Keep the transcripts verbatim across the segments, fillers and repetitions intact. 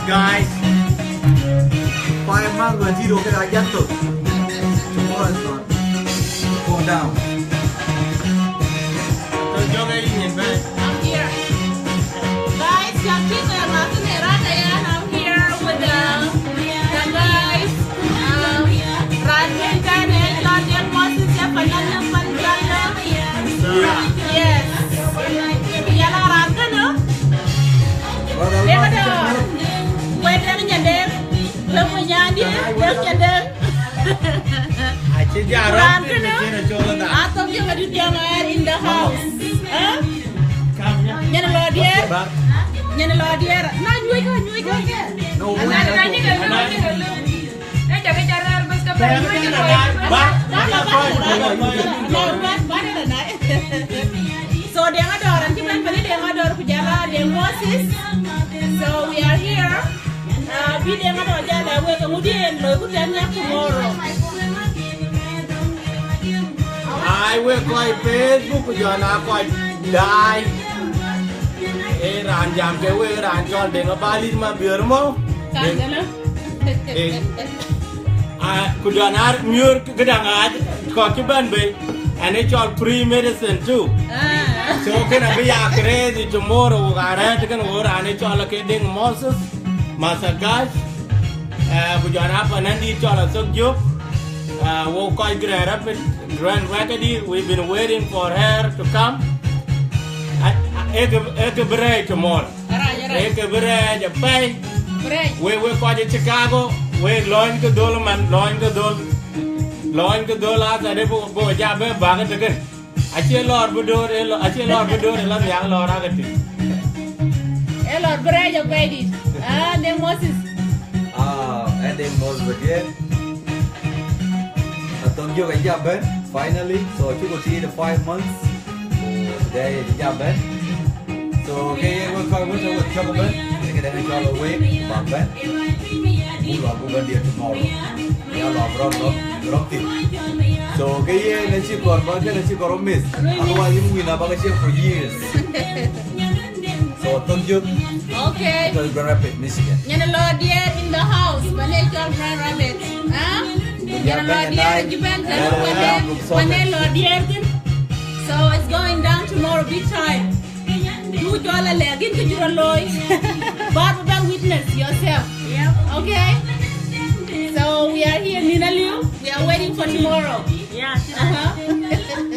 Guys, five months were zero, okay, I just took. Tomorrow is gone. Go down. So, Joga, you in bed? I'm here. Guys, your kids are not in the right, and I'm here with the, the guys. Um, Rajendra and John Moses, yeah, Fernando Manjalo. Yeah. Yes. Yala Rajendra, no? Deng Ador. Wait, Deng Nyandeng. Wek ku nyandï, Deng Nyandeng. Acï ja rɔt piny, kënë, cïn acɔl adhal. Atɔ̈ ke wadït jam aɣɛr in the house. Eh? Nyan lɔ diɛɛr. Nyan lɔ diɛɛr. Na nyuc ka, nyuc ka. No, ana, ana, ana, ana, ana. Eh, jaga jarar bas ka. Ba, ba, ba, ba, ba, ba. So Deng Ador, an cï bɛ̈n, bɛ̈n Deng Ador ku jala Deng Moses. So we are here. Ah, bï Deng Ador jal a wek, ŋudï en loi ku tɛ̈n nya tomorrow. Ai, wek kɔc Facebook ku jɔn a kɔc daai. Ee raan jam ke wek, raan cɔl Deng Abalit Mabior mɔ. Kan gana. Eh. Ah, ku jɔn a miöör këdäŋ aac kɔc cï bɛ̈n bei. Ɛn ë cɔl free medicine too. Ah. So kënë abï ya crazy tomorrow, wok arɛ̈ɛ̈t kënë wok raan ë cɔl ke Deng Moses. Master Gas, eh, ku jɔn a panɛ̈ndït cɔl Athok Jök, eh, wo kɔc Grand Rapids, Grand Rapids, we've been waiting for her to come. A, a, ee kë, ee kë bï rɛɛc tomorrow. Arac, arac. Ee kë bï rɛɛc apɛi. Bï rɛɛc. We, we kɔc ë Chicago, we lɔny ke dhöl man, lɔny ke dhöl. Lɔny ke dhöl a thade bo, bo ja bɛ bak ë tëkën. Acie lɔɔr bï döör, ee lɔ-, acie lɔɔr bï döör, ee lɔ nhial lɔɔr ake tïŋ. Ee lɔɔr bï rɛɛc apɛidït. Ah, Deng Moses. Ah, and Deng Moses again. Athok Jök ë ja bɛ̈n, finally. So, acuk tiit five months. So, today ë ja bɛ̈n. So, ke ye wek kɔc wën tɔ̈ wek cɔk bɛ̈n, ë këdɛ̈ cɔl wek, bak bɛ̈n. Buk lɔ buk bɛ̈n diɛt tomorrow. Ya lɔ rɔm, rɔm, rɔm thïn. So, ke ye na cï kɔɔr ba, ke na cï kɔɔr miss. Otherwise, yïn win abak share for years. So, Athok Jök. Okay. Tɔ̈ Grand Rapids, Michigan. Nyan lɔ diɛɛr in the house, ba le cɔl Grand Rapids. Huh? Nyan lɔ diɛɛr, jibɛn tɛ̈n, ba le, ba le lɔ diɛɛr thïn. So, it's going down tomorrow, big time. Du jɔl a lɛ̈k yïn kë cï rɔt looi. But bä witness yourself. Yep. Okay? So we are here, Nina Liu. We are waiting for tomorrow. Yeah, sure. Uh-huh.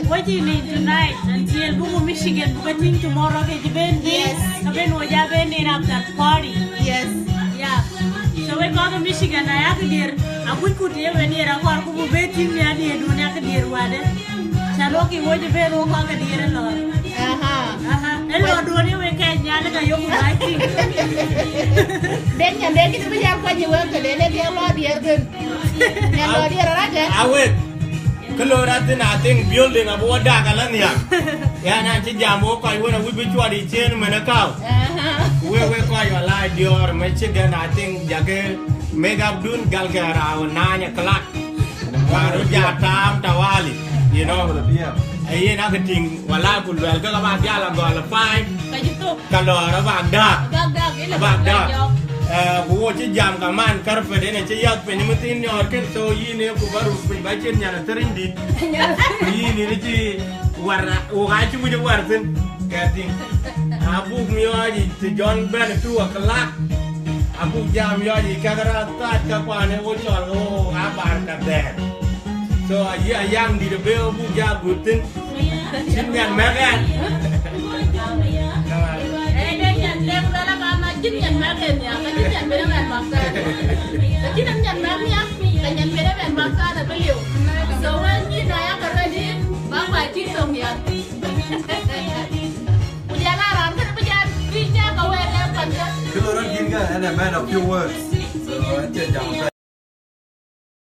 Waiting in tonight until buku Michigan, buku ting tomorrow ke jiben. Yes. Kaben waja ben in after party. Yes. Yeah. So we go to Michigan, I have to dear. I would could hear when you're a car, who bet him, yeah, dear, do not dear, what? Can okay, what you bet, oh, Kaka, dear, Lord. Aha. Aha. Hello, do you make a yellow, you could, I think. Then you make it to be a funny work, and then they are Lord, dear, then. Nyan lɔ diɛɛr arëët. Awek. Kë loi rɔt thïn, I think building abï wɔ dak alä nhial. Yan an cï jam wok kɔc wën awïc bï cuɔt yï ciëën mën ë käu. Aha. Ku wek, wek kɔc wala diɔ̈ɔ̈r Michigan, I think jakë make up dun galkë around nine o'clock. Ba röt ja taam tawali, you know. Ayen akë tïŋ wala ku luɛl ke ka ba dhial agɔl five. Ka cï thok. Ka lɔɔr abak dääk. Abak dääk, ëlë abak dääk. Eh, ku wo cï jam kaman carpet ënë cï yäth piny ëmëthiin nyɔɔr kën, so yïn ee ku ba ruk piny ba cïn nyan athërinydiɛ̈t. Ku yïn yïn cï war, wok acï wïc war thïn, kɛ tïŋ. Abuk miɔɔc yic të jɔn bɛ̈n two o'clock. Abuk jam miɔɔc yic käk raan thaat käk kuan ee wo cɔl ke wo abar ka dhɛɛr. So ayï ayaŋ dït abë abuk ja gut thïn. Cïn nyan mɛ̈k ɛn. Eh, dë nyan lëk luɛl akan, acïn nyan mɛ̈k en nhial, acïn nyan ben ëmɛn mak thaar. Acïn nyan mɛ̈k nhial, ka nyan ben ëmɛn mak thaar abï liu. So wën yïn na yak ready, ba kuany tik thok nhial. Ku jɔl a raan kënë bï jal bï cak awek ë pan kë. Kë loi rɔt yïn kë, and a man of few words. So, ënë jam.